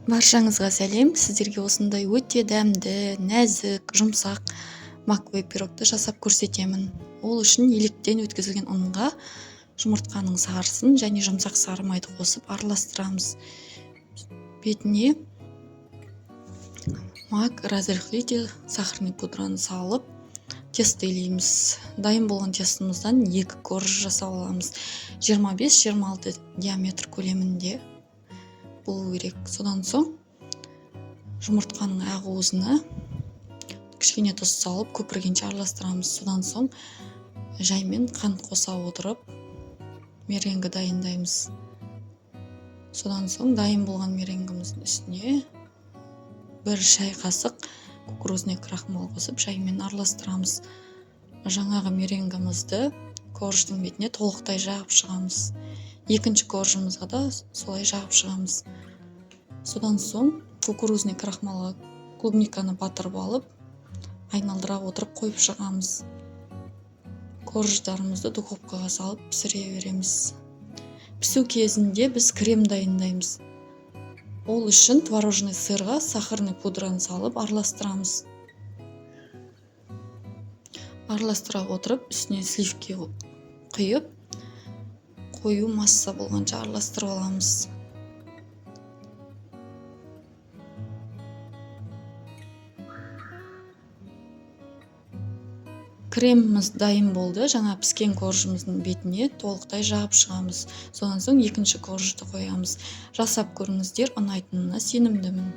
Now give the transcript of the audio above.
Баршаңызға сәлем! Сіздерге осындай өте дәмді, нәзік, жұмсақ маковый пирогты жасап көрсетемін. Ол үшін електен өткізілген ұнға жұмыртқаның сарысын және жұмсақ сары майды қосып араластырамыз. Бетіне мак, разрыхлитель, сахарный пудраны салып тесто илейміз. Дайын болған тестомыздан 2 корж жасап аламыз. 25-26 диаметр көлемінде болу керек. Содан соң жұмыртқаның ақ уызына кішкене тұз салып көпіргенше араластырамыз. Содан соң жаймен қант қоса отырып меренгі дайындаймыз. Содан соң дайын болған меренгіміздің үстіне 1 шай қасық кукурузный крахмал қосып жаймен араластырамыз. Жаңағы меренгімізді корждың бетіне толықтай жағып шығамыз. Екінші коржымызға да солай жағып шығамыз. Содан соң кукурузный крахмалға клубниканы батырып алып, айналдыра отырып қойып шығамыз. Корждарымызды духовкаға салып пісіре береміз. Пісу кезінде біз крем дайындаймыз. Ол үшін творожный сырға сахарный пудраны салып араластырамыз. Араластыра отырып үстіне сливки құйып, қою масса болғанша араластырып аламыз. Креміміз дайын болды. Жаңа піскен коржымыздың бетіне толықтай жағып шығамыз. Содан соң екінші коржды қоямыз. Жасап көріңіздер, ұнайтынына сенімдімін.